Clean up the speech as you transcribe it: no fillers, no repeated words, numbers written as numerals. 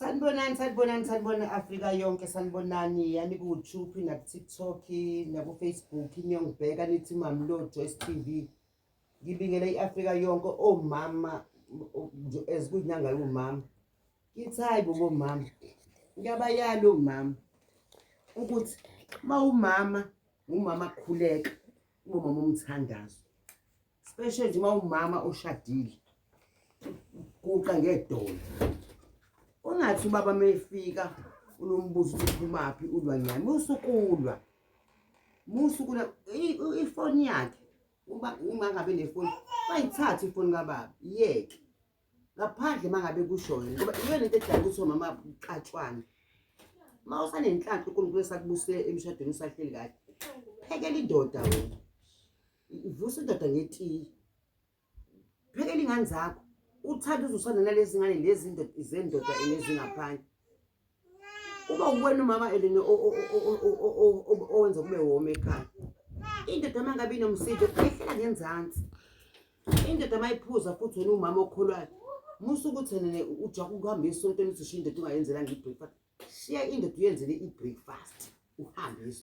Sanibonani, sanibonani, sanibona Afrika yonke, sanibonani yani ku-YouTube naku-TikTok naku-Facebook, niyongibheka nithi Mamlo Joyce TV. Ngibingele i-Afrika yonke omama as kuyinyanga yomama. Ngithi hayi bo bomama. Ngiyabayala omama ukuthi mawumama umama khuleka, umama umthandazo. Special nje uma umama oshadile guqa ngedolo. Ungathi ubaba mefika unombuzo ukuthi uphumaphi ulwa nyani musukulwa. Musukulwa ifoni yakhe uma ngabe nefoni bayithathe ifoni kababa iyeke. Ngaphandle uma ngabe kusho wena ngoba iyona into edala ukuthi omama kuxatshwane. Uma usanenhlanhla uNkulunkulu esakubusile emshadweni usahleli kahle. Phekela indoda wena. Vusa indoda ngetiyi. Phekela ingane zakho. Uthanda uzusana nalezi ngane lezi zendoda nezingaphandle. Uba uwena umama elene owenza kube woma ekhaya. Indoda uma ngabe inomsindo ehlela ngenzansi. Indoda mayiphuza futhi wena umama okholwayo. Musa ukuthi wena ujaha ukuhamba esontweni uthi ushiya indoda ungayenzelanga i-breakfast. Shiya indoda uyenzele i-breakfast uhambe.